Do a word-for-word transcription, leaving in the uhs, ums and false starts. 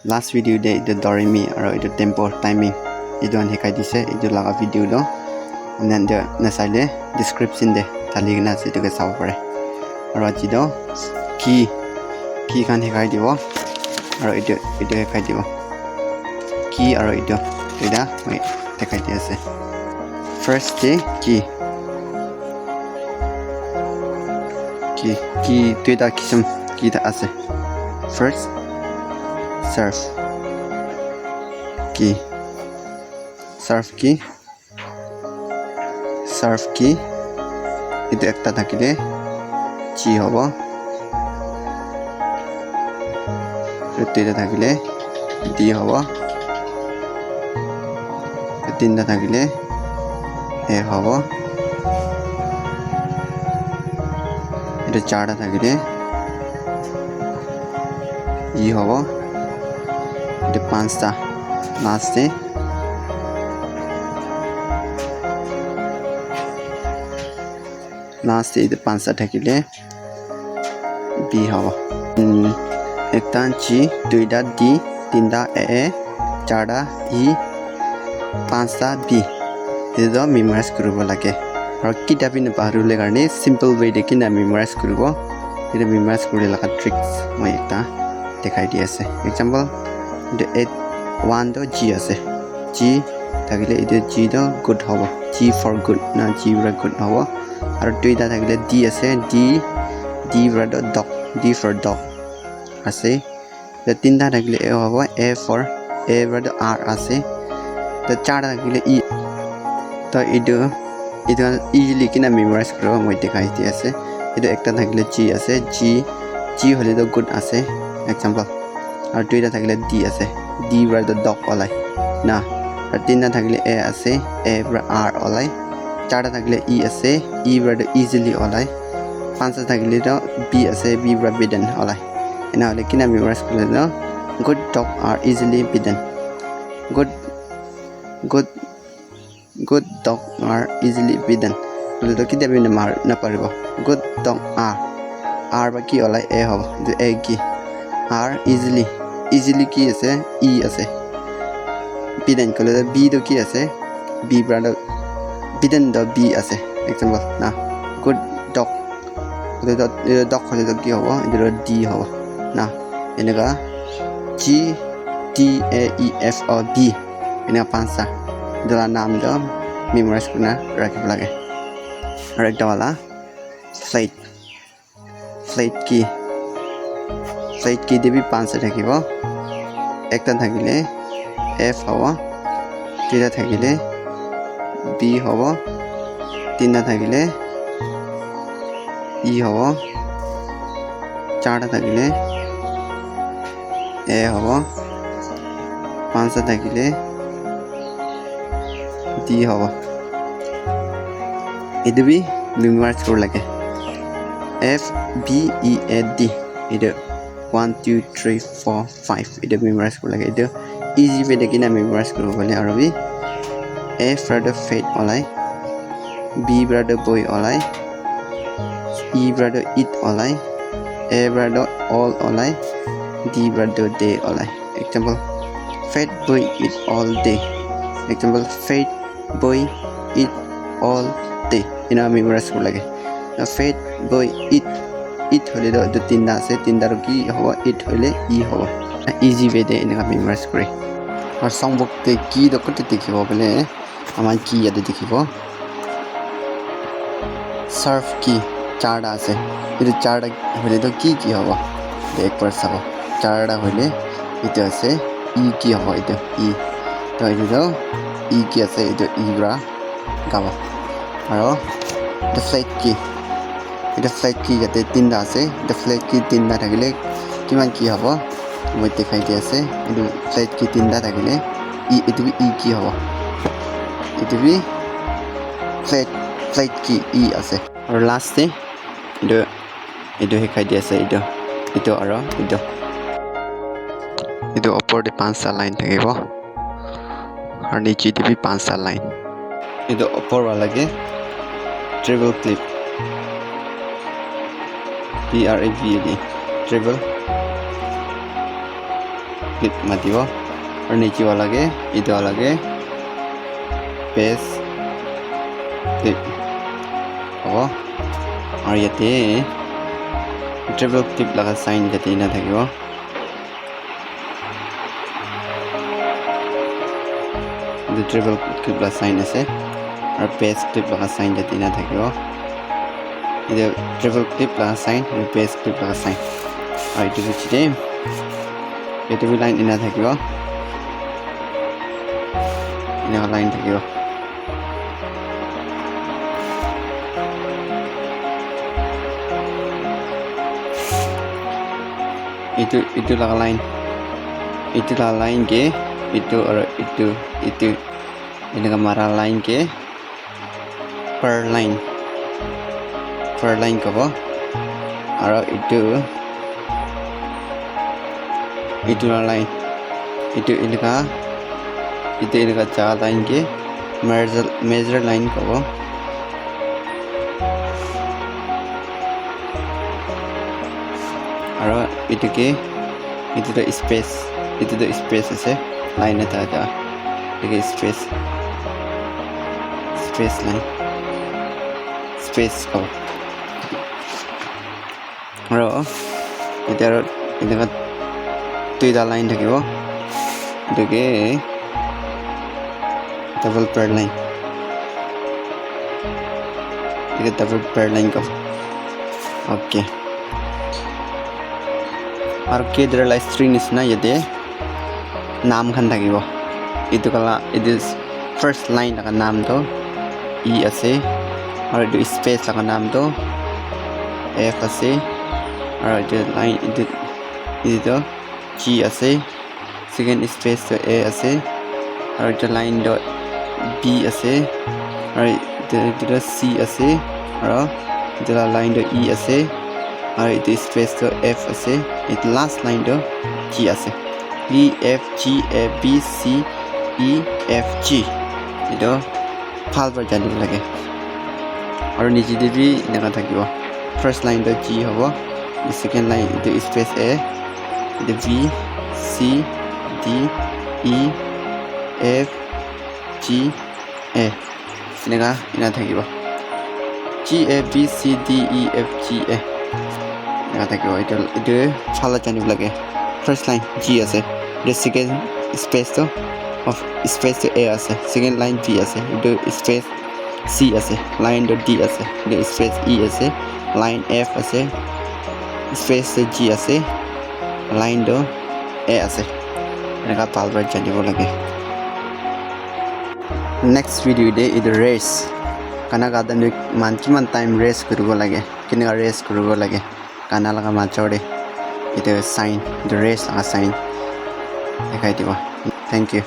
Last video te etu do re mi aro etu tempo timing etu khan hikai dise, etu laga video do. Anan de nasaile description te thali kena ase, etu ke sabo pare. Aro aji do ki, ki khan hikai dibo. Aro etu, etu hikai dibo. Ki aro etu, eta moi dekhai di ase. First te ki. Ki, ki duita kisam ki ta ase. First, surf ki. Surf ki. Surf ki. Etu ekta thakile G hobo. Etu duita thakile D hobo. Etu tinta thakile A hobo. Etu charta thakile E hobo. Etu panchta last te. Last te etu panchta thakile B hobo. Hmm, ekta G, duita D, tinta A, charta E, panchta B. Etu toh memorize kuribo lage. Aru kita bi napahabole karne simple way te kina memorize kuribo. Etu memorize kuri laga tricks moi ekta dekhai di ase. Example, etu eight one toh G ase. G thakile etu G toh good hobo. G for good na G para good hobo. Aru duita thakile D ase. D, D para toh dog. D for dog ase. Etu tinta thakile A hobo. A for, A para toh R ase. Etu charta thakile E. Toh etu, etu khan easily kina memorize kuribo moi dekhai di ase. Etu ekta thakile G ase. G, G hoile toh good ase. Example. Aru duita thakile D ase. D para toh dog olai na. Aru tinta thakile A ase. A para R olai. Charta thakile E ase. E para toh easily olai. Panchta thakile toh B ase. B para beaten olai. Ena hoile kina memorize kuribole toh, good dog are easily beaten. Good, good Good dog are easily beaten. Koile toh ketia bi namar naparibo. Good dog are. R para ki olai? A hobo. Etu A ki? R easily. Easily ki ase? E ase. Beaten koile toh B toh ki ase? B para toh beaten toh B ase. Example na. Good dog. Koile toh, etu dog koile toh ki hobo? Etu toh D hobo. Na. Eneka G, D, A, E, F, O, D. Eneka panchta. Etu la naam toh memorize kurina rakhibo lage. Aru ekta wala flat. Flat ki. Flat ki te bi panchta thakibo. Ekta thakile F hobo. Duita thakile B hobo. Tinta thakile E hobo. Charta thakile A hobo. Panchta thakile D hobo. Etu bi memorize kuribo lage. F B E A D. Etu one, two, three, four, five. Etu memorize kuribo lage. Etu easy way te kina memorize kuribo koile aru bi A para toh fat olai. B para toh boy olai. E para toh eat olai. A para toh all olai. D para toh day olai. Example, fat boy eat all day. Example, fat boy eat all day. Ena memorize kuribo lage. Na fat boy eat, eat hoile toh etu tinta ase, tinta toh ki hobo? Eat hoile E hobo. Easy way te eneka memorize kure. Aru songbook te ki toh kote dikhibo koile, aman ki yate dikhibo. Surf ki charta ase. Etu charta hoile toh ki ki hobo? Etu ekbar sabo. Charta hoile etu ase. E ki hobo etu? E. Toh etu toh E ki ase, etu E para gabo. Aro etu flat ki. Etu flat ki yate tinta ase. Etu flat ki tinta thakile kiman ki hobo? Moi dekhai di ase. Etu flat ki tinta thakile E, etu bi E ki hobo? Etu bi flat, flat ki E ase. Aru last te etu, etu hikai di ase etu, etu aro etu. Etu opor te panchta line thakibo. Aru niche te bi panchta line. Etu opor wala ke treble clef. T R E V L E. Treble. clip matibo. Aru niche wala ke, etu wala ke paste clip hobo. Aru yate travel clip laga sign yate ena thakibo. Etu travel clip la sign ase. Aru paste clip laga sign yate ena thakibo. Etu travel clip laga sign, etu paste clip laga sign. Aru etu piche te, etu bi line ena thakibo. Ena line thakibo. Etu, etu laga line, etu laga line ke, etu aru etu, etu, eneka mara line ke purl line, purl line kobo. Aru etu, etu laga line, etu eneka, etu eneka jaga line ke major, major line kobo. Aru etu ke, etu tu space, etu tu space ase, line eta eta, etu ke space, space line, space kobo. Aru etu aru eneka duita line thakibo. Etu ke double purl line. Etu ke double purl line kobo. Okay. Aru ke dera la string nisna yate naam khan thakibo. Etu kala, etu first line laga naam tu E ase. Aru etu space laga naam tu F ase. Aru etu line, etu, etu tu G ase. Second space tu A ase. Aru etu line tu B ase. Aru etu, etu tu C ase. Aru etu la line tu E ase. Aru etu space tu F ase. Etu last line tu G ase. E, F, G, A, B, C, E, F, G. Etu bhal para janibo lage. Aru niche te bi eneka thakibo. First line tu G hobo. Second line etu space A. Etu B, C, D, E, F, G, A. Eneka ena thakibo. G, A, B, C, D, E, F, G, A. Eneka thakibo. Etu, etu bhal para janibo lage. First line G ase. The second space tu of space tu A ase. Second line B ase. Etu space C ase. Line tu D ase. Etu space E ase. Line F ase. Space tu G ase. Line tu A ase. Eneka bhal para janibo lage. Next video te etu rest. Gana ga time te man kiman time rest kuribo lage. Keneka rest kuribo lage. Gana laga major te etu sign, etu rest laga sign dikhai dibo. Thank you.